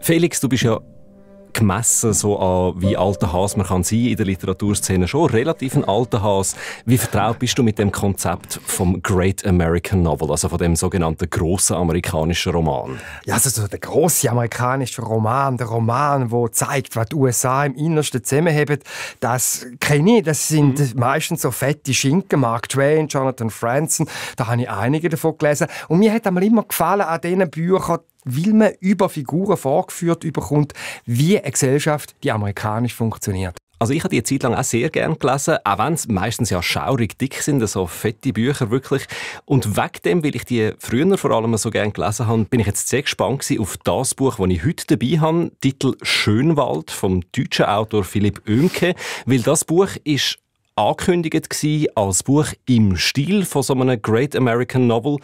Felix, du bist ja gemessen so an, wie alter Has man kann sein in der Literaturszene, schon relativ ein alter Has. Wie vertraut bist du mit dem Konzept vom Great American Novel, also von dem sogenannten grossen amerikanischen Roman? Ja, also der grosse amerikanische Roman, der Roman, der zeigt, was die USA im Innersten zusammenhaben, das kenne ich. Das sind meistens so fette Schinken, Mark Twain, Jonathan Franzen, da habe ich einige davon gelesen. Und mir hat einmal immer gefallen an diesen Büchern, weil man über Figuren vorgeführt bekommt, wie eine Gesellschaft, die amerikanisch funktioniert. Also ich habe die Zeit lang auch sehr gerne gelesen, auch wenn es meistens ja schaurig dick sind, so fette Bücher wirklich. Und wegen dem, weil ich die früher vor allem so gerne gelesen habe, bin ich jetzt sehr gespannt auf das Buch, das ich heute dabei habe, Titel «Schönwald» vom deutschen Autor Philipp Oehmke, weil das Buch ist angekündigt als Buch im Stil von so einem Great American Novel,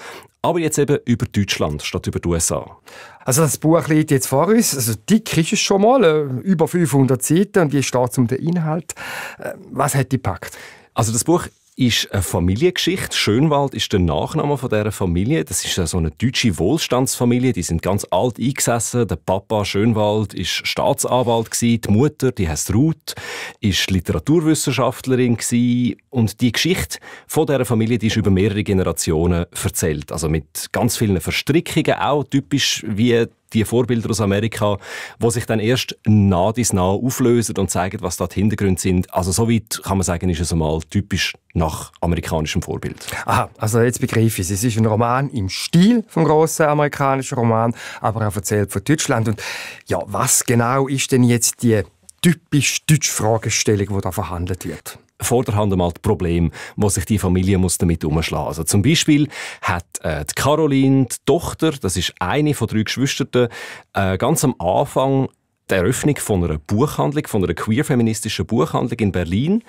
aber jetzt eben über Deutschland statt über die USA. Also das Buch liegt jetzt vor uns. Also dick ist es schon mal, über 500 Seiten. Und wie steht es um den Inhalt? Was hat die gepackt? Also das Buch ist eine Familiengeschichte. Schönwald ist der Nachname von dieser Familie. Das ist so eine deutsche Wohlstandsfamilie. Die sind ganz alt eingesessen. Der Papa Schönwald ist Staatsanwalt gewesen. Die Mutter, die heisst Ruth, ist Literaturwissenschaftlerin gewesen. Und die Geschichte von dieser Familie, die ist über mehrere Generationen erzählt. Also mit ganz vielen Verstrickungen, auch typisch wie die Vorbilder aus Amerika, die sich dann erst nah auflösen und zeigen, was da die Hintergründe sind. Also soweit kann man sagen, ist es einmal typisch nach amerikanischem Vorbild. Aha, also jetzt begreife ich es. Es ist ein Roman im Stil vom grossen amerikanischen Roman, aber auch erzählt von Deutschland. Und ja, was genau ist denn jetzt die typisch deutsche Fragestellung, die da verhandelt wird? Vorderhand einmal das Problem, wo sich die Familie damit umschlagen muss. Also zum Beispiel hat die Caroline, die Tochter, das ist eine von 3 Geschwistern, ganz am Anfang die Eröffnung von einer Buchhandlung, von einer queer-feministischen Buchhandlung in Berlin.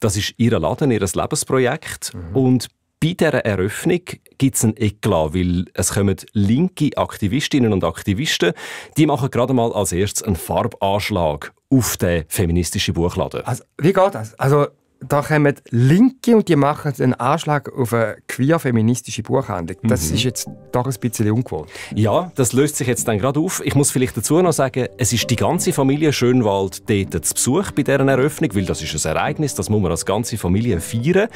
Das ist ihr Laden, ihr Lebensprojekt. Und bei dieser Eröffnung gibt es einen Eklat, weil es kommen linke Aktivistinnen und Aktivisten, die machen gerade mal als erstes einen Farbanschlag auf den feministischen Buchladen. Also, wie geht das? Also, da kommen Linke und die machen einen Anschlag auf eine queer-feministische Buchhandlung. Das ist jetzt doch ein bisschen ungewohnt. Ja, das löst sich jetzt dann gerade auf. Ich muss vielleicht dazu noch sagen, es ist die ganze Familie Schönwald dort zu Besuch bei dieser Eröffnung, weil das ist ein Ereignis, das muss man als ganze Familie feiern.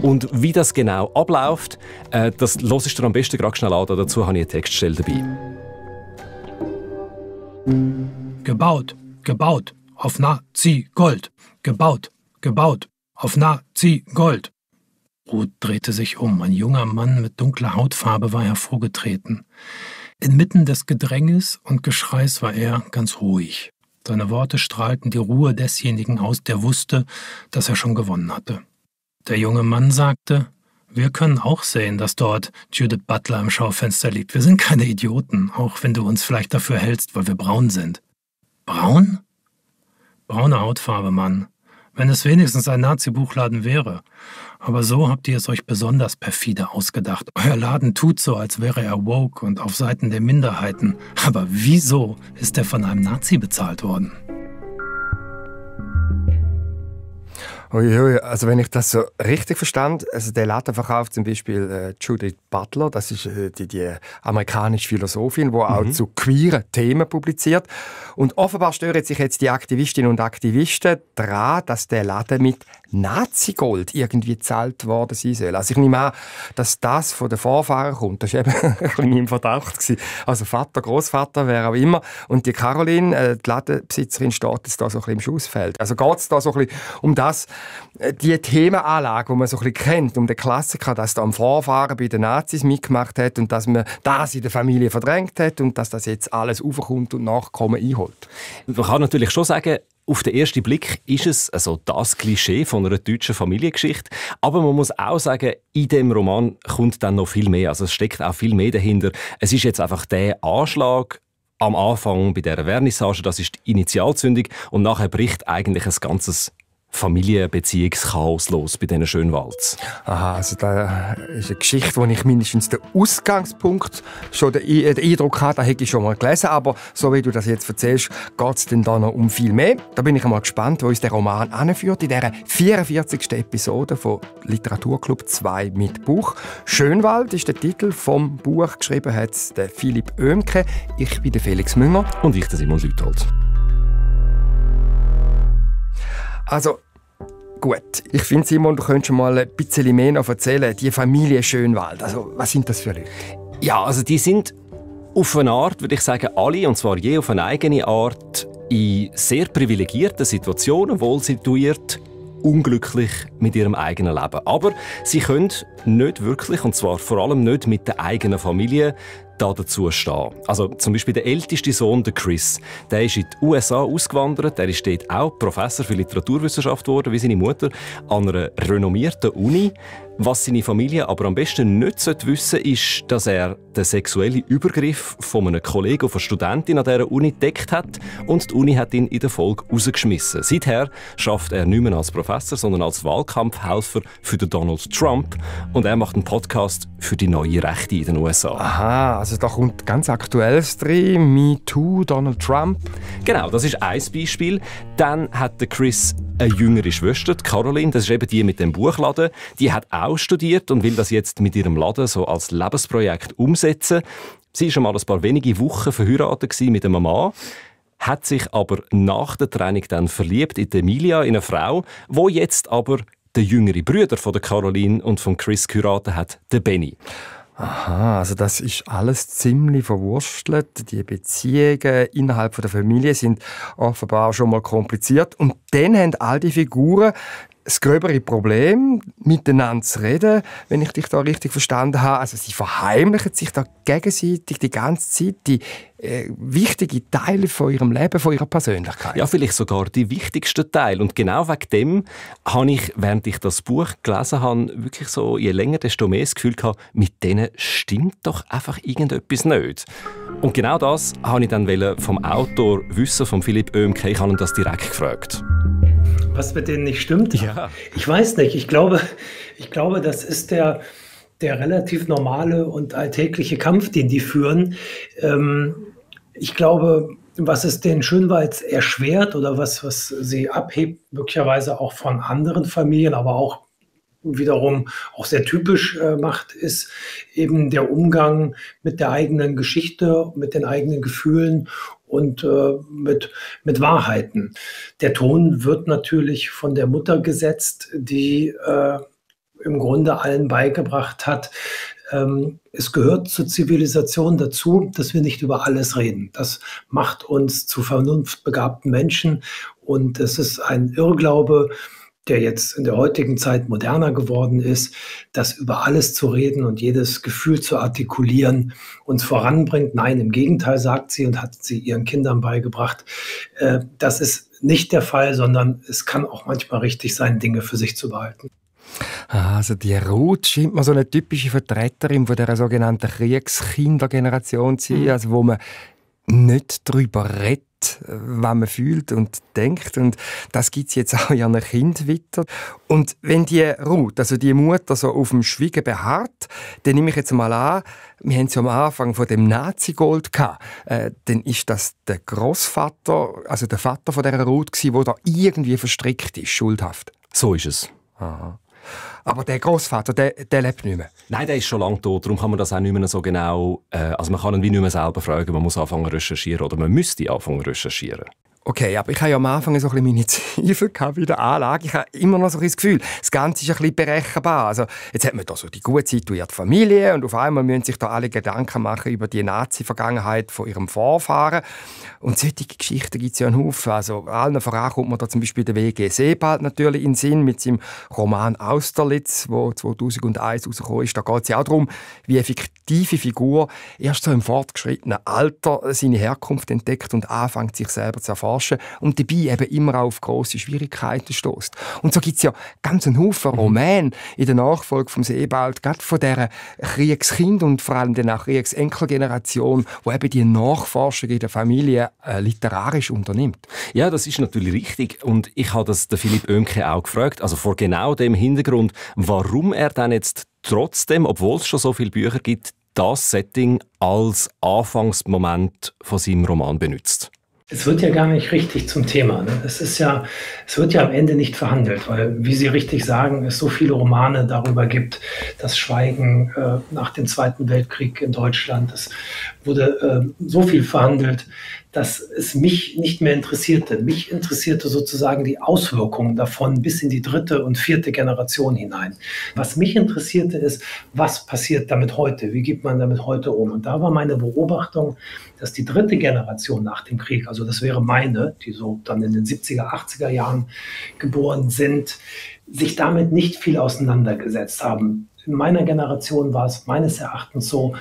Und wie das genau abläuft, das hörst du am besten gerade schnell an. Dazu habe ich eine Textstelle dabei. Gebaut auf Nazi-Gold. Gebaut auf Nazi-Gold. Ruth drehte sich um. Ein junger Mann mit dunkler Hautfarbe war hervorgetreten. Inmitten des Gedränges und Geschreis war er ganz ruhig. Seine Worte strahlten die Ruhe desjenigen aus, der wusste, dass er schon gewonnen hatte. Der junge Mann sagte: Wir können auch sehen, dass dort Judith Butler im Schaufenster liegt. Wir sind keine Idioten, auch wenn du uns vielleicht dafür hältst, weil wir braun sind. Braun? Braune Hautfarbe, Mann. Wenn es wenigstens ein Nazi-Buchladen wäre. Aber so habt ihr es euch besonders perfide ausgedacht. Euer Laden tut so, als wäre er woke und auf Seiten der Minderheiten. Aber wieso ist er von einem Nazi bezahlt worden? Uiui, also wenn ich das so richtig verstand, also der Laden verkauft zum Beispiel Judith Butler, das ist die amerikanische Philosophin, die auch zu queeren Themen publiziert. Und offenbar stören sich jetzt die Aktivistinnen und Aktivisten daran, dass der Laden mit Nazi-Gold irgendwie gezahlt worden sein soll. Also ich nehme an, dass das von den Vorfahren kommt. Das war eben ein bisschen mein Verdacht. Also Vater, Großvater, wer auch immer. Und die Caroline, die Ladenbesitzerin, steht jetzt da so ein bisschen im Schussfeld. Also geht es da so ein bisschen um das, die Themenanlage, die man so ein bisschen kennt, um den Klassiker, dass da am Vorfahren bei den Nazis mitgemacht hat und dass man das in der Familie verdrängt hat und dass das jetzt alles aufkommt und Nachkommen einholt. Man kann natürlich schon sagen, auf den ersten Blick ist es also das Klischee von einer deutschen Familiengeschichte. Aber man muss auch sagen, in dem Roman kommt dann noch viel mehr. Also es steckt auch viel mehr dahinter. Es ist jetzt einfach der Anschlag am Anfang bei dieser Vernissage, das ist die Initialzündung. Und nachher bricht eigentlich ein ganzes Familienbeziehungschaos los bei diesen Schönwalds? Aha, also da ist eine Geschichte, wo ich mindestens den Ausgangspunkt schon den Eindruck hatte, da hätte ich schon mal gelesen, aber so wie du das jetzt erzählst, geht es dann da noch um viel mehr. Da bin ich einmal gespannt, wo uns der Roman anführt in dieser 44. Episode von Literaturclub 2 mit Buch. «Schönwald» ist der Titel vom Buch, geschrieben hat der Philipp Oehmke. Ich bin der Felix Münger. Und ich, der Simon Lüthold. Also, gut. Ich finde, Simon, du könntest schon mal ein bisschen mehr noch erzählen. Die Familie Schönwald, also, was sind das für Leute? Ja, also die sind auf eine Art, würde ich sagen, alle, und zwar je auf eine eigene Art, in sehr privilegierten Situationen, wohl situiert, unglücklich mit ihrem eigenen Leben. Aber sie können nicht wirklich, und zwar vor allem nicht mit der eigenen Familie, dazu stehen. Also zum Beispiel der älteste Sohn, der Chris, der ist in die USA ausgewandert. Der ist dort auch Professor für Literaturwissenschaft geworden, wie seine Mutter, an einer renommierten Uni. Was seine Familie aber am besten nicht wissen sollte, ist, dass er den sexuellen Übergriff von einem Kollegen, von einer Studentin an dieser Uni entdeckt hat, und die Uni hat ihn in der Folge rausgeschmissen. Seither arbeitet er nicht mehr als Professor, sondern als Wahlkampfhelfer für den Donald Trump, und er macht einen Podcast für die neue Rechte in den USA. Aha, also da kommt ganz Aktuelles drin, Me Too, Donald Trump. Genau, das ist ein Beispiel. Dann hat der Chris eine jüngere Schwester, Caroline, das ist eben die mit dem Buchladen. Die hat auch studiert und will das jetzt mit ihrem Laden so als Lebensprojekt umsetzen. Sie war schon mal ein paar wenige Wochen verheiratet mit einem Mann, hat sich aber nach der Trennung dann verliebt in Emilia, in eine Frau, wo jetzt aber der jüngere Bruder von der Caroline und von Chris geheiratet hat, der Benny. Aha, also das ist alles ziemlich verwurstelt. Die Beziehungen innerhalb der Familie sind offenbar schon mal kompliziert. Und dann haben all die Figuren das gröbere Problem, miteinander zu reden, wenn ich dich da richtig verstanden habe. Also sie verheimlichen sich da gegenseitig die ganze Zeit die wichtigen Teile von ihrem Leben, von ihrer Persönlichkeit. Ja, vielleicht sogar die wichtigsten Teile. Und genau wegen dem habe ich, während ich das Buch gelesen habe, wirklich so, je länger, desto mehr das Gefühl gehabt, mit denen stimmt doch einfach irgendetwas nicht. Und genau das wollte ich dann vom Autor wissen, von Philipp Oehmke. Ich habe ihn das direkt gefragt. Was mit denen nicht stimmt? Ja. Ich weiß nicht. Ich glaube, das ist der relativ normale und alltägliche Kampf, den die führen. Ich glaube, was es den Schönwalds erschwert oder was sie abhebt, möglicherweise auch von anderen Familien, aber auch wiederum auch sehr typisch macht, ist eben der Umgang mit der eigenen Geschichte, mit den eigenen Gefühlen und mit Wahrheiten. Der Ton wird natürlich von der Mutter gesetzt, die im Grunde allen beigebracht hat, es gehört zur Zivilisation dazu, dass wir nicht über alles reden. Das macht uns zu vernunftbegabten Menschen, und es ist ein Irrglaube, der jetzt in der heutigen Zeit moderner geworden ist, dass über alles zu reden und jedes Gefühl zu artikulieren uns voranbringt. Nein, im Gegenteil, sagt sie und hat sie ihren Kindern beigebracht. Das ist nicht der Fall, sondern es kann auch manchmal richtig sein, Dinge für sich zu behalten. Also die Ruth scheint mir so eine typische Vertreterin von dieser sogenannten Kriegskindergeneration zu sein, also wo man nicht darüber redet, was man fühlt und denkt. Und das gibt es jetzt auch ihren Kind weiter. Und wenn die Ruth, also die Mutter, so auf dem Schweigen beharrt, dann nehme ich jetzt mal an, wir haben es am Anfang von dem Nazi-Gold gehabt, dann ist das der Großvater, also der Vater von dieser Ruth gewesen, der da irgendwie verstrickt ist, schuldhaft. So ist es. Aha. Aber der Großvater, der lebt nicht mehr. Nein, der ist schon lange tot. Darum kann man das auch nicht mehr so genau... also man kann ihn wie nicht mehr selber fragen. Man muss anfangen zu recherchieren. Oder man müsste anfangen zu recherchieren. Okay, aber ich habe ja am Anfang so ein bisschen meine Zweifel bei der Anlage. Ich habe immer noch so ein das Gefühl, das Ganze ist ein bisschen berechenbar. Also, jetzt hat man da so die gut situierte Familie und auf einmal müssen sich da alle Gedanken machen über die Nazi-Vergangenheit von ihrem Vorfahren. Und solche Geschichten gibt es ja einen Haufen. Also, allen voran kommt man da zum Beispiel der W.G. Sebald natürlich in den Sinn mit seinem Roman «Austerlitz», der 2001 rausgekommen ist. Da geht es ja auch darum, wie fiktive Figur erst so im fortgeschrittenen Alter seine Herkunft entdeckt und anfängt, sich selber zu erforschen und dabei eben immer auch auf grosse Schwierigkeiten stößt. Und so gibt es ja ganz einen Haufen Romane in der Nachfolge vom Sebald, gerade von dieser Kriegskind- und vor allem dann auch Kriegsenkelgeneration, wo eben die Nachforschung in der Familie literarisch unternimmt. Ja, das ist natürlich richtig. Und ich habe das den Philipp Oemke auch gefragt, also vor genau dem Hintergrund, warum er dann jetzt trotzdem, obwohl es schon so viele Bücher gibt, das Setting als Anfangsmoment von seinem Roman benutzt. Es wird ja gar nicht richtig zum Thema. Ne? Es wird ja am Ende nicht verhandelt, weil, wie Sie richtig sagen, es so viele Romane darüber gibt, das Schweigen nach dem Zweiten Weltkrieg in Deutschland. Es wurde so viel verhandelt, dass es mich nicht mehr interessierte. Mich interessierte sozusagen die Auswirkungen davon bis in die 3. und 4. Generation hinein. Was mich interessierte ist, was passiert damit heute? Wie geht man damit heute um? Und da war meine Beobachtung, dass die 3. Generation nach dem Krieg, also das wäre meine, die so dann in den 70er, 80er Jahren geboren sind, sich damit nicht viel auseinandergesetzt haben. In meiner Generation war es meines Erachtens so,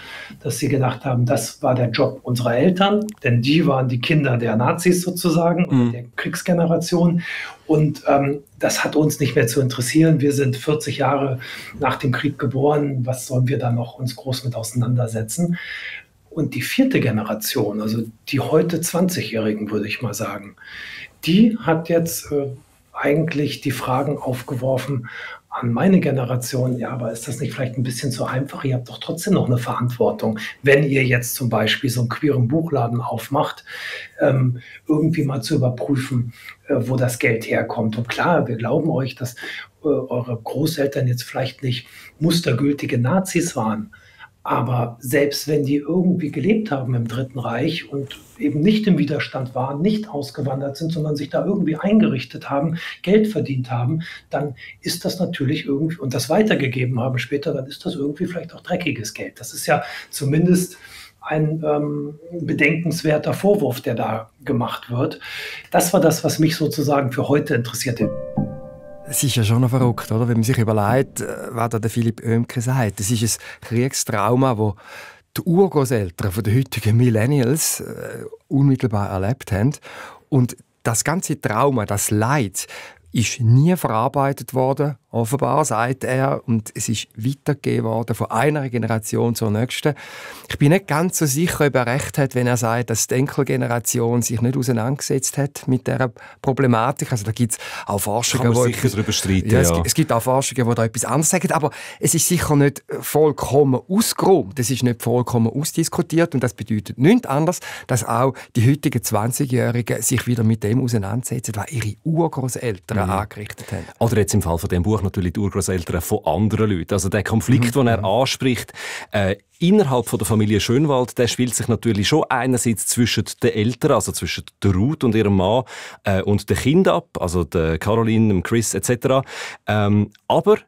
dass sie gedacht haben, das war der Job unserer Eltern, denn die waren die Kinder der Nazis sozusagen, der Kriegsgeneration. Und das hat uns nicht mehr zu interessieren. Wir sind 40 Jahre nach dem Krieg geboren. Was sollen wir da noch uns groß mit auseinandersetzen? Und die 4. Generation, also die heute 20-Jährigen, würde ich mal sagen, die hat jetzt eigentlich die Fragen aufgeworfen an meine Generation, ja, aber ist das nicht vielleicht ein bisschen zu einfach? Ihr habt doch trotzdem noch eine Verantwortung, wenn ihr jetzt zum Beispiel so einen queeren Buchladen aufmacht, irgendwie mal zu überprüfen, wo das Geld herkommt. Und klar, wir glauben euch, dass eure Großeltern jetzt vielleicht nicht mustergültige Nazis waren, aber selbst wenn die irgendwie gelebt haben im Dritten Reich und eben nicht im Widerstand waren, nicht ausgewandert sind, sondern sich da irgendwie eingerichtet haben, Geld verdient haben, dann ist das natürlich irgendwie, und das weitergegeben haben später, dann ist das irgendwie vielleicht auch dreckiges Geld. Das ist ja zumindest ein bedenkenswerter Vorwurf, der da gemacht wird. Das war das, was mich sozusagen für heute interessierte. Es ist ja schon noch verrückt, oder? Wenn man sich überlegt, was da der Philipp Oemke sagt. Das ist ein Kriegstrauma, das die Urgroßeltern der heutigen Millennials unmittelbar erlebt haben. Und das ganze Trauma, das Leid, ist nie verarbeitet worden, offenbar, sagt er. Und es ist weitergegeben worden von einer Generation zur nächsten. Ich bin nicht ganz so sicher, ob er recht hat, wenn er sagt, dass die Enkelgeneration sich nicht auseinandergesetzt hat mit dieser Problematik. Also da gibt es auch Forschungen, kann man sicher darüber streiten, ja. Es gibt auch Forschungen, die da etwas anderes sagen. Aber es ist sicher nicht vollkommen ausgeräumt. Es ist nicht vollkommen ausdiskutiert. Und das bedeutet nichts anderes, dass auch die heutigen 20-Jährigen sich wieder mit dem auseinandersetzen, was ihre Urgroßeltern angerichtet haben. Oder jetzt im Fall von dem Buch natürlich die Urgroßeltern von anderen Leuten. Also der Konflikt, den er anspricht, innerhalb von der Familie Schönwald, der spielt sich natürlich schon einerseits zwischen den Eltern, also zwischen der Ruth und ihrem Mann und den Kindern ab, also der Caroline, dem Chris etc. Aber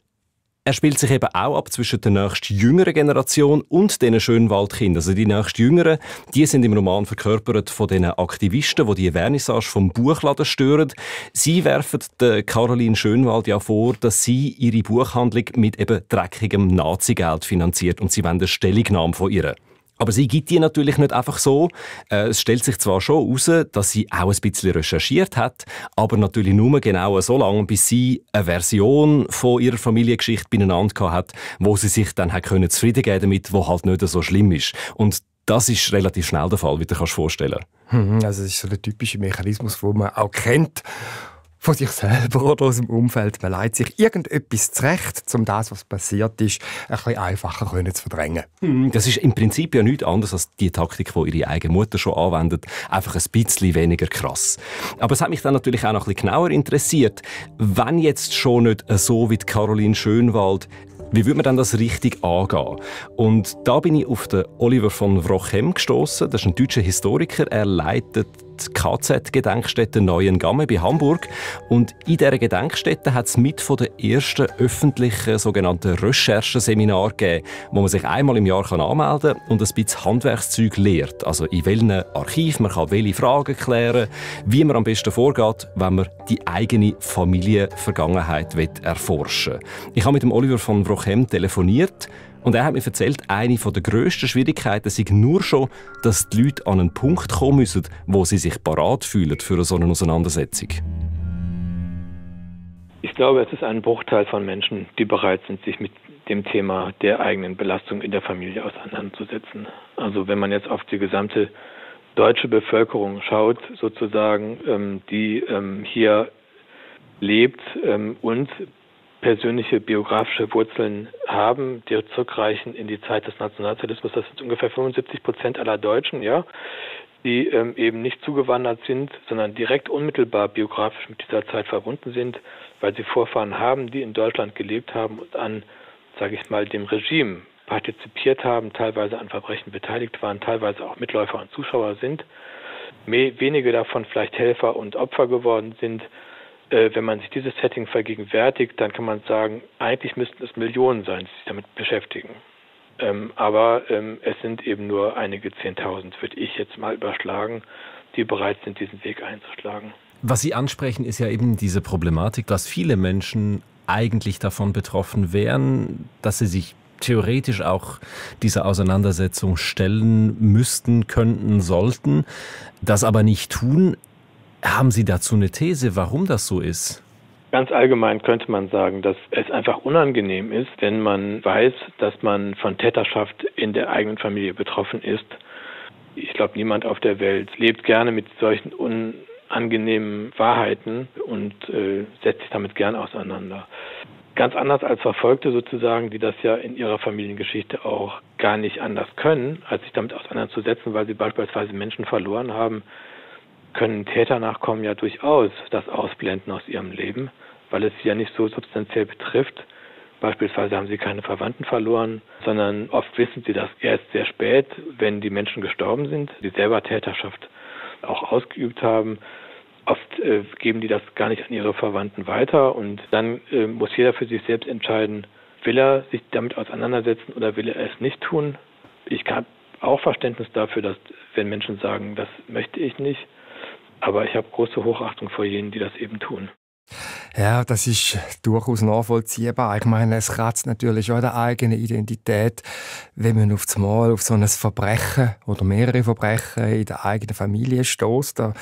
er spielt sich eben auch ab zwischen der nächsten jüngeren Generation und den Schönwaldkindern. Also die nächsten Jüngeren, die sind im Roman verkörpert von den Aktivisten, die Vernissage vom Buchladen stören. Sie werfen der Caroline Schönwald ja vor, dass sie ihre Buchhandlung mit eben dreckigem Nazigeld finanziert und sie wollen eine Stellungnahme von ihr. Aber sie gibt die natürlich nicht einfach so. Es stellt sich zwar schon heraus, dass sie auch ein bisschen recherchiert hat, aber natürlich nur genau so lange, bis sie eine Version von ihrer Familiengeschichte beieinander hat, wo sie sich dann zufrieden geben damit, wo halt nicht so schlimm ist. Und das ist relativ schnell der Fall, wie du dir vorstellen kannst. Also das ist so der typische Mechanismus, den man auch kennt von sich selber oder aus dem Umfeld. Man leitet sich irgendetwas zurecht, um das, was passiert ist, ein bisschen einfacher zu verdrängen. Das ist im Prinzip ja nichts anderes als die Taktik, die ihre eigene Mutter schon anwendet. Einfach ein bisschen weniger krass. Aber es hat mich dann natürlich auch noch ein bisschen genauer interessiert, wenn jetzt schon nicht so wie Caroline Schönwald, wie würde man dann das richtig angehen? Und da bin ich auf den Oliver von Wrochem gestoßen. Das ist ein deutscher Historiker. Er leitet die KZ-Gedenkstätte Neuengamme bei Hamburg. Und in dieser Gedenkstätte hat es mit von den ersten öffentlichen sogenannten Rechercheseminaren gegeben, wo man sich einmal im Jahr anmelden kann und ein bisschen Handwerkszeug lehrt. Also in welchen Archiv man kann welche Fragen klären, wie man am besten vorgeht, wenn man die eigene Familienvergangenheit erforschen will. Ich habe mit dem Oliver von Wrochem telefoniert Und er hat mir erzählt, eine der grössten Schwierigkeiten sei nur schon, dass die Leute an einen Punkt kommen müssen, wo sie sich parat fühlen für eine so eine Auseinandersetzung. Ich glaube, es ist ein Bruchteil von Menschen, die bereit sind, sich mit dem Thema der eigenen Belastung in der Familie auseinanderzusetzen. Also wenn man jetzt auf die gesamte deutsche Bevölkerung schaut, sozusagen, die hier lebt und persönliche biografische Wurzeln haben, die zurückreichen in die Zeit des Nationalsozialismus, das sind ungefähr 75% aller Deutschen, ja, die eben nicht zugewandert sind, sondern direkt unmittelbar biografisch mit dieser Zeit verbunden sind, weil sie Vorfahren haben, die in Deutschland gelebt haben und an, sage ich mal, dem Regime partizipiert haben, teilweise an Verbrechen beteiligt waren, teilweise auch Mitläufer und Zuschauer sind. Wenige davon vielleicht Helfer und Opfer geworden sind. Wenn man sich dieses Setting vergegenwärtigt, dann kann man sagen, eigentlich müssten es Millionen sein, die sich damit beschäftigen. Aber es sind eben nur einige 10.000, würde ich jetzt mal überschlagen, die bereit sind, diesen Weg einzuschlagen. Was Sie ansprechen, ist ja eben diese Problematik, dass viele Menschen eigentlich davon betroffen wären, dass sie sich theoretisch auch dieser Auseinandersetzung stellen müssten, könnten, sollten, das aber nicht tun. Haben Sie dazu eine These, warum das so ist? Ganz allgemein könnte man sagen, dass es einfach unangenehm ist, wenn man weiß, dass man von Täterschaft in der eigenen Familie betroffen ist. Ich glaube, niemand auf der Welt lebt gerne mit solchen unangenehmen Wahrheiten und setzt sich damit gern auseinander. Ganz anders als Verfolgte sozusagen, die das ja in ihrer Familiengeschichte auch gar nicht anders können, als sich damit auseinanderzusetzen, weil sie beispielsweise Menschen verloren haben, können Täternachkommen ja durchaus das ausblenden aus ihrem Leben, weil es sie ja nicht so substanziell betrifft. Beispielsweise haben sie keine Verwandten verloren, sondern oft wissen sie das erst sehr spät, wenn die Menschen gestorben sind, die selber Täterschaft auch ausgeübt haben. Oft geben die das gar nicht an ihre Verwandten weiter und dann muss jeder für sich selbst entscheiden, will er sich damit auseinandersetzen oder will er es nicht tun. Ich habe auch Verständnis dafür, dass wenn Menschen sagen, das möchte ich nicht, aber ich habe große Hochachtung vor jenen, die das eben tun. Ja, das ist durchaus nachvollziehbar. Ich meine, es kratzt natürlich auch der eigenen Identität, wenn man auf einmal auf so ein Verbrechen oder mehrere Verbrechen in der eigenen Familie stößt. Da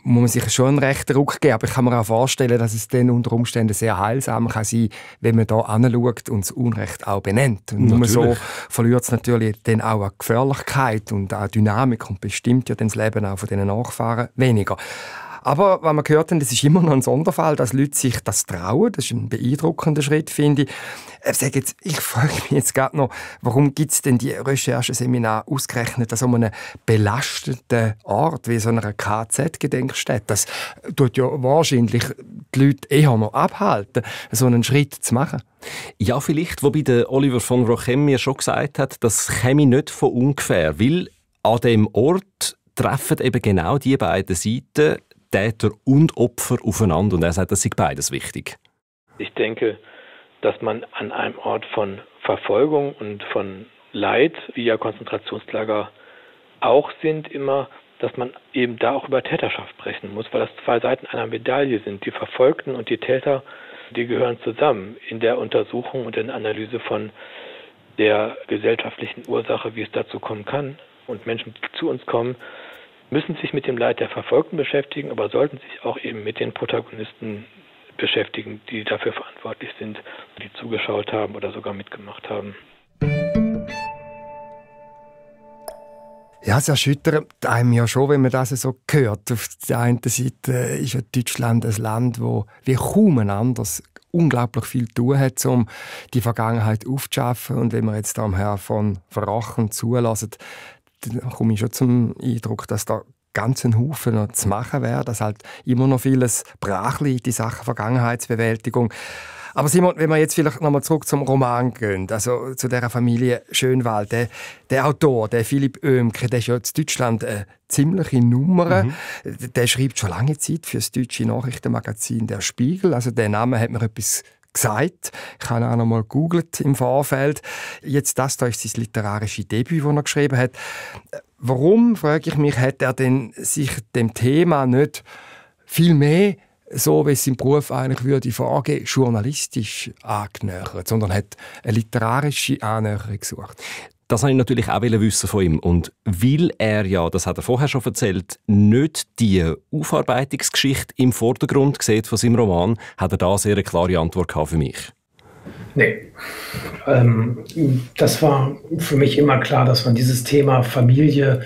muss man sich schon einen rechten Ruck geben. Aber ich kann mir auch vorstellen, dass es dann unter Umständen sehr heilsam kann sein, wenn man da hinschaut und das Unrecht auch benennt. Und nur so verliert es natürlich dann auch an Gefährlichkeit und an Dynamik und bestimmt ja dann das Leben auch von diesen Nachfahren weniger. Aber, was wir gehört haben, das ist immer noch ein Sonderfall, dass Leute sich das trauen. Das ist ein beeindruckender Schritt, finde ich. Ich frage mich jetzt gerade noch, warum gibt es denn die Rechercheseminar ausgerechnet an so einem belasteten Ort wie so einer KZ-Gedenkstätte? Das tut ja wahrscheinlich die Leute eher noch abhalten, so einen Schritt zu machen. Ja, vielleicht, wobei der Oliver von Rochem mir schon gesagt hat, das käme nicht von ungefähr, weil an dem Ort treffen eben genau die beiden Seiten, Täter und Opfer, aufeinander. Und er sagt, das sei beides wichtig. Ich denke, dass man an einem Ort von Verfolgung und von Leid, wie ja Konzentrationslager auch sind immer, dass man eben da auch über Täterschaft sprechen muss, weil das zwei Seiten einer Medaille sind. Die Verfolgten und die Täter, die gehören zusammen in der Untersuchung und in der Analyse von der gesellschaftlichen Ursache, wie es dazu kommen kann. Und Menschen, die zu uns kommen, müssen sich mit dem Leid der Verfolgten beschäftigen, aber sollten sich auch eben mit den Protagonisten beschäftigen, die dafür verantwortlich sind, die zugeschaut haben oder sogar mitgemacht haben. Ja, es erschüttert einem ja schon, wenn man das so hört. Auf der einen Seite ist ja Deutschland ein Land, wo wie kaum ein anderes unglaublich viel zu tun hat, um die Vergangenheit aufzuschaffen. Und wenn man jetzt am Herrn von Verrachen zulassen, dann komme ich schon zum Eindruck, dass da ganz ein Haufen noch zu machen wäre, dass halt immer noch vieles brach liegt, die Sache Vergangenheitsbewältigung. Aber Simon, wenn wir jetzt vielleicht nochmal zurück zum Roman gehen, also zu dieser Familie Schönwald, der Autor, der Philipp Oehmke, der ist ja in Deutschland eine ziemliche Nummer. Der schreibt schon lange Zeit für das deutsche Nachrichtenmagazin «Der Spiegel». Also der Name hat mir etwas gesagt. Ich habe auch noch mal gegoogelt im Vorfeld. Jetzt das da ist sein literarisches Debüt, das er geschrieben hat. Warum, frage ich mich, hat er denn sich dem Thema nicht viel mehr so wie es im Beruf eigentlich würde vorgehen, journalistisch angenähert, sondern hat eine literarische Annäherung gesucht. Das wollte ich natürlich auch wissen von ihm. Und weil er ja, das hat er vorher schon erzählt, nicht die Aufarbeitungsgeschichte im Vordergrund sieht von seinem Roman, hat er da sehr eine klare Antwort gehabt für mich. Nee. Das war für mich immer klar, dass man dieses Thema Familie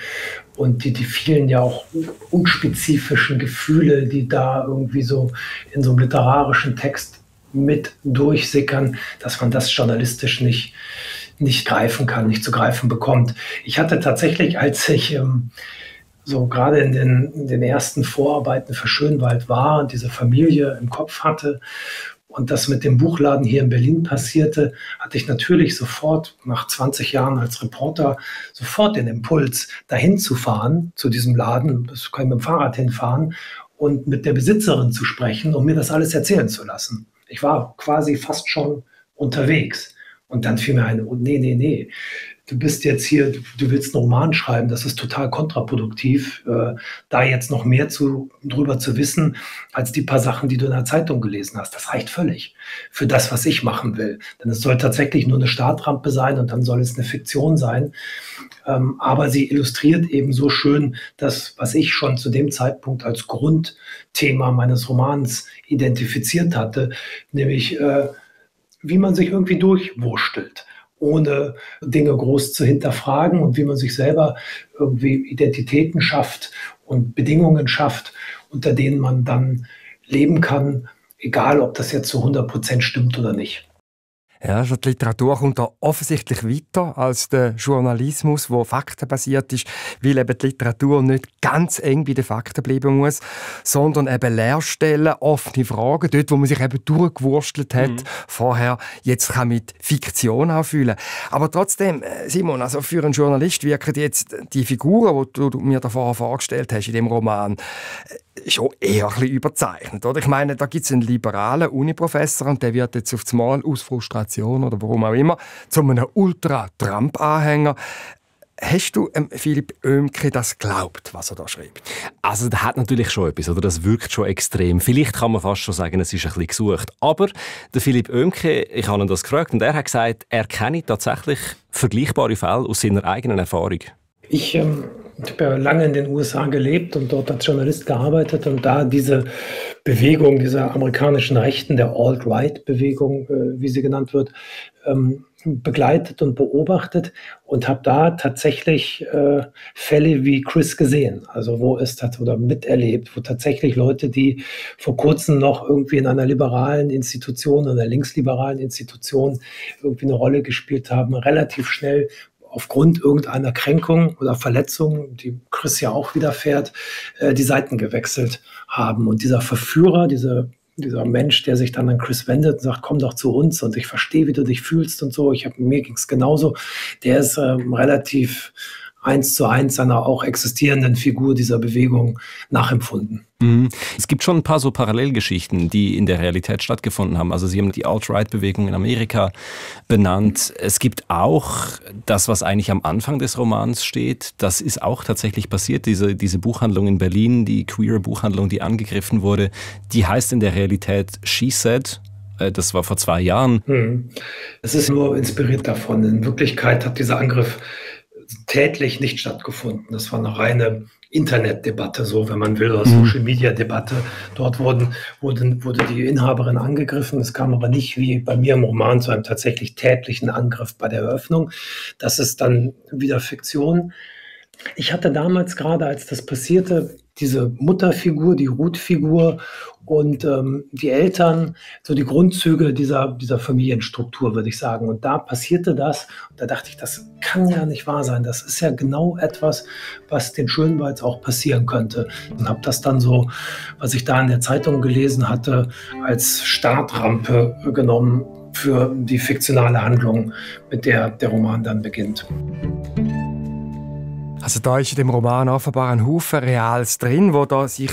und die vielen ja auch unspezifischen Gefühle, die da irgendwie so in so einem literarischen Text mit durchsickern, dass man das journalistisch nicht greifen kann, nicht zu greifen bekommt. Ich hatte tatsächlich, als ich so gerade in den ersten Vorarbeiten für Schönwald war und diese Familie im Kopf hatte und das mit dem Buchladen hier in Berlin passierte, hatte ich natürlich sofort nach 20 Jahren als Reporter sofort den Impuls, dahin zu fahren, zu diesem Laden, das kann ich mit dem Fahrrad hinfahren und mit der Besitzerin zu sprechen, um mir das alles erzählen zu lassen. Ich war quasi fast schon unterwegs. Und dann fiel mir ein, oh, nee, du bist jetzt hier, du willst einen Roman schreiben, das ist total kontraproduktiv, da jetzt noch mehr drüber zu wissen, als die paar Sachen, die du in der Zeitung gelesen hast. Das reicht völlig für das, was ich machen will. Denn es soll tatsächlich nur eine Startrampe sein und dann soll es eine Fiktion sein. Aber sie illustriert eben so schön das, was ich schon zu dem Zeitpunkt als Grundthema meines Romans identifiziert hatte, nämlich wie man sich irgendwie durchwurstelt, ohne Dinge groß zu hinterfragen und wie man sich selber irgendwie Identitäten schafft und Bedingungen schafft, unter denen man dann leben kann, egal ob das jetzt zu 100% stimmt oder nicht. Ja, also die Literatur kommt da offensichtlich weiter als der Journalismus, der faktenbasiert ist, weil eben die Literatur nicht ganz eng bei den Fakten bleiben muss, sondern eben Leerstellen, offene Fragen, dort, wo man sich eben durchgewurstelt hat vorher, jetzt kann mit Fiktion auch füllen. Aber trotzdem, Simon, also für einen Journalist wirken jetzt die Figuren, die du mir da vorher vorgestellt hast in dem Roman, schon eher ein bisschen überzeichnet, oder? Ich meine, da gibt es einen liberalen Uniprofessor und der wird jetzt auf das Mal aus Frustration oder warum auch immer zu einem Ultra-Trump-Anhänger. Hast du Philipp Oehmke das geglaubt, was er da schreibt? Also das hat natürlich schon etwas, oder? Das wirkt schon extrem. Vielleicht kann man fast schon sagen, es ist ein bisschen gesucht. Aber der Philipp Oehmke, ich habe ihn das gefragt und er hat gesagt, er kenne tatsächlich vergleichbare Fälle aus seiner eigenen Erfahrung. Ich habe ja lange in den USA gelebt und dort als Journalist gearbeitet und da diese Bewegung dieser amerikanischen Rechten, der Alt-Right-Bewegung, wie sie genannt wird, begleitet und beobachtet und habe da tatsächlich Fälle wie Chris gesehen, also wo es oder miterlebt, wo tatsächlich Leute, die vor kurzem noch irgendwie in einer liberalen Institution, einer linksliberalen Institution irgendwie eine Rolle gespielt haben, relativ schnell aufgrund irgendeiner Kränkung oder Verletzung, die Chris ja auch widerfährt, die Seiten gewechselt haben. Und dieser Verführer, dieser Mensch, der sich dann an Chris wendet und sagt, komm doch zu uns und ich verstehe, wie du dich fühlst und so, mir ging es genauso, der ist relativ 1:1 einer auch existierenden Figur dieser Bewegung nachempfunden. Es gibt schon ein paar so Parallelgeschichten, die in der Realität stattgefunden haben. Also Sie haben die Alt-Right-Bewegung in Amerika benannt. Es gibt auch das, was eigentlich am Anfang des Romans steht. Das ist auch tatsächlich passiert. Diese Buchhandlung in Berlin, die queere Buchhandlung, die angegriffen wurde, die heißt in der Realität She Said. Das war vor 2 Jahren. Es ist nur inspiriert davon. In Wirklichkeit hat dieser Angriff tätlich nicht stattgefunden. Das war eine reine Internetdebatte, so wenn man will, oder Social-Media-Debatte. Dort wurde die Inhaberin angegriffen. Es kam aber nicht wie bei mir im Roman zu einem tatsächlich tätlichen Angriff bei der Eröffnung. Das ist dann wieder Fiktion. Ich hatte damals gerade, als das passierte, diese Mutterfigur, die Ruth-Figur und die Eltern, so die Grundzüge dieser Familienstruktur, würde ich sagen. Und da passierte das. Und da dachte ich, das kann ja nicht wahr sein. Das ist ja genau etwas, was den Schönwalds auch passieren könnte. Und habe das dann so, was ich da in der Zeitung gelesen hatte, als Startrampe genommen für die fiktionale Handlung, mit der der Roman dann beginnt. Also da ist in dem Roman offenbar ein Haufen Reales drin, wo da sich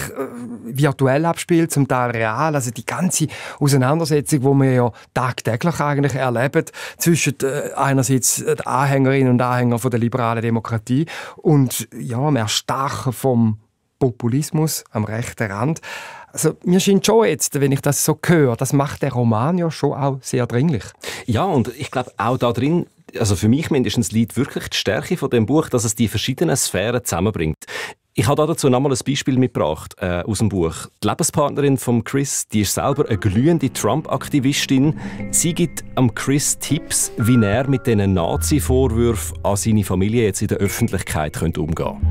virtuell abspielt, zum Teil real. Also die ganze Auseinandersetzung, die wir ja tagtäglich eigentlich erleben, zwischen einerseits den Anhängerinnen und Anhängern von der liberalen Demokratie und ja, dem Erstarken vom Populismus am rechten Rand. Also, mir scheint schon jetzt, wenn ich das so höre, das macht der Roman ja schon auch sehr dringlich. Ja, und ich glaube auch da drin, also für mich mindestens liegt wirklich die Stärke von dem Buch, dass es die verschiedenen Sphären zusammenbringt. Ich habe dazu nochmal ein Beispiel mitgebracht aus dem Buch. Die Lebenspartnerin von Chris, die ist selber eine glühende Trump-Aktivistin. Sie gibt am Chris Tipps, wie er mit diesen Nazi-Vorwürfen an seine Familie jetzt in der Öffentlichkeit umgehen könnte.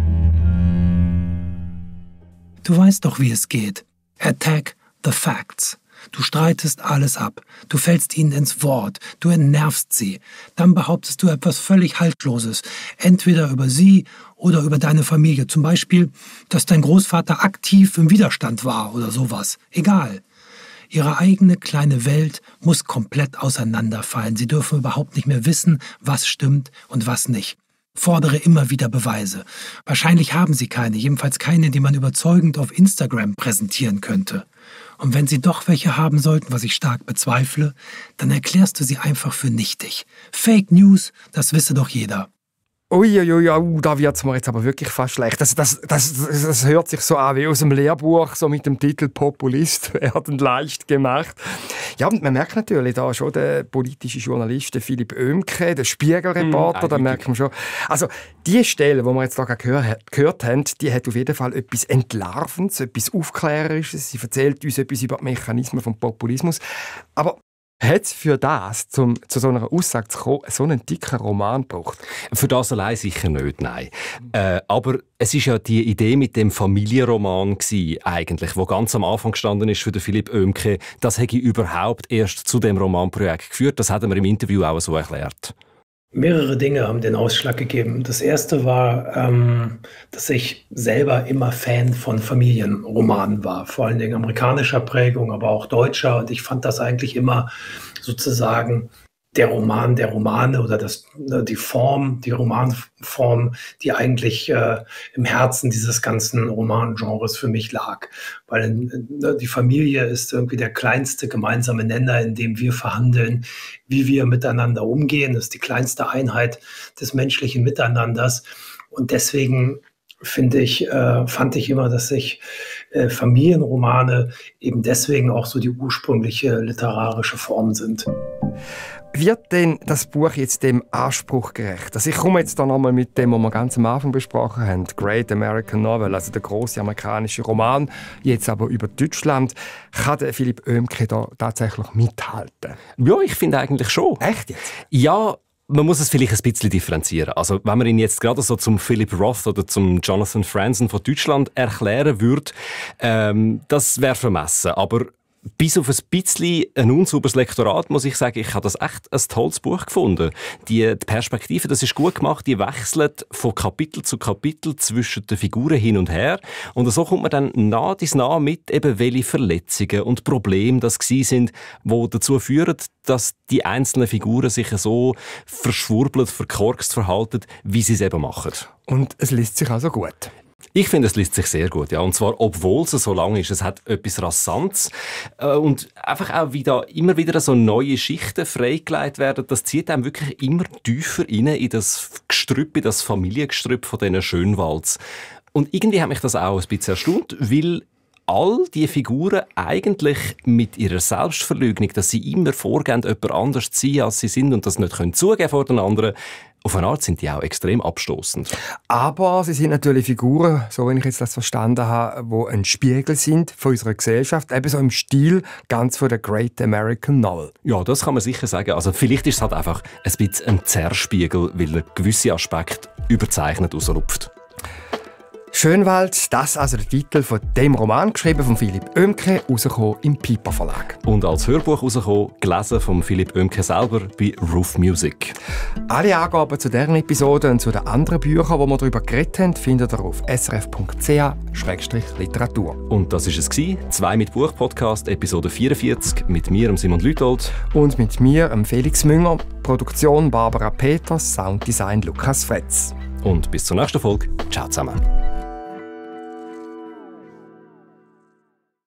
Du weißt doch, wie es geht. Attack the facts. Du streitest alles ab. Du fällst ihnen ins Wort. Du entnervst sie. Dann behauptest du etwas völlig Haltloses. Entweder über sie oder über deine Familie. Zum Beispiel, dass dein Großvater aktiv im Widerstand war oder sowas. Egal. Ihre eigene kleine Welt muss komplett auseinanderfallen. Sie dürfen überhaupt nicht mehr wissen, was stimmt und was nicht. Fordere immer wieder Beweise. Wahrscheinlich haben sie keine, jedenfalls keine, die man überzeugend auf Instagram präsentieren könnte. Und wenn sie doch welche haben sollten, was ich stark bezweifle, dann erklärst du sie einfach für nichtig. Fake News, das wisse doch jeder. Uiuiui, da wird es mir jetzt aber wirklich fast schlecht. Das hört sich so an wie aus dem Lehrbuch, so mit dem Titel «Populist werden leicht gemacht». Ja, und man merkt natürlich da schon den politischen Journalisten Philipp Oemke, den Spiegelreporter, da merkt man schon. Also die Stelle, die wir jetzt da gehört haben, die hat auf jeden Fall etwas Entlarvendes, etwas Aufklärerisches. Sie erzählt uns etwas über die Mechanismen des Populismus. Aber hat es für das, zu so einer Aussage zu kommen, so einen dicken Roman gebraucht? Für das allein sicher nicht, nein. Aber es ist ja die Idee mit dem Familienroman eigentlich, wo ganz am Anfang gestanden ist für den Philipp Oemke. Das hätte ich überhaupt erst zu dem Romanprojekt geführt. Das hat er mir im Interview auch so erklärt. Mehrere Dinge haben den Ausschlag gegeben. Das erste war, dass ich selber immer Fan von Familienromanen war. Vor allen Dingen amerikanischer Prägung, aber auch deutscher. Und ich fand das eigentlich immer sozusagen der Roman der Romane oder die Romanform, die eigentlich im Herzen dieses ganzen Romangenres für mich lag. Weil die Familie ist irgendwie der kleinste gemeinsame Nenner, in dem wir verhandeln, wie wir miteinander umgehen. Das ist die kleinste Einheit des menschlichen Miteinanders. Und deswegen fand ich immer, dass sich Familienromane eben deswegen auch so die ursprüngliche literarische Form sind. Wird denn das Buch jetzt dem Anspruch gerecht? Also ich komme jetzt da nochmal mit dem, was wir ganz am Anfang besprochen haben, Great American Novel, also der grosse amerikanische Roman, jetzt aber über Deutschland. Kann der Philipp Oemke da tatsächlich mithalten? Ja, ich finde eigentlich schon. Echt jetzt? Ja, man muss es vielleicht ein bisschen differenzieren. Also, wenn man ihn jetzt gerade so zum Philip Roth oder zum Jonathan Franzen von Deutschland erklären würde, das wäre vermessen. Aber bis auf ein bisschen ein unsauberes Lektorat, muss ich sagen, ich habe das echt ein tolles Buch gefunden. Die Perspektive, das ist gut gemacht, die wechselt von Kapitel zu Kapitel zwischen den Figuren hin und her. Und so kommt man dann nah mit, eben welche Verletzungen und Probleme das sind, die dazu führen, dass die einzelnen Figuren sich so verschwurbelt, verkorkst verhalten, wie sie es eben machen. Und es liest sich also gut? Ich finde, es liest sich sehr gut, ja. Und zwar, obwohl es so lang ist. Es hat etwas Rasantes. Und einfach auch, wie da immer wieder so neue Schichten freigelegt werden, das zieht einem wirklich immer tiefer rein in das Gestrüpp, in das Familiengestrüpp von diesen Schönwalds. Und irgendwie hat mich das auch ein bisschen erstaunt, weil all diese Figuren eigentlich mit ihrer Selbstverleugnung, dass sie immer vorgehen, jemand anders zu sein, als sie sind und das nicht zugeben vor den anderen, auf eine Art sind die auch extrem abstoßend. Aber sie sind natürlich Figuren, so wie ich jetzt das verstanden habe, die ein Spiegel sind von unserer Gesellschaft, eben so im Stil ganz von der Great American Novel. Ja, das kann man sicher sagen. Also vielleicht ist es halt einfach ein bisschen ein Zerrspiegel, weil er gewisse Aspekte überzeichnet rauslupft. Schönwald, das also der Titel von dem Roman, geschrieben von Philipp Oemke, rausgekommen im Piper Verlag. Und als Hörbuch rausgekommen, gelesen von Philipp Oemke selber bei Roof Music. Alle Angaben zu dieser Episode und zu den anderen Büchern, die wir darüber geredet haben, findet ihr auf srf.ch/literatur. Und das war es, 2 mit Buch Podcast, Episode 44, mit mir, Simon Lütold. Und mit mir, Felix Münger, Produktion Barbara Peters, Sounddesign Lukas Fretz. Und bis zur nächsten Folge. Ciao zusammen.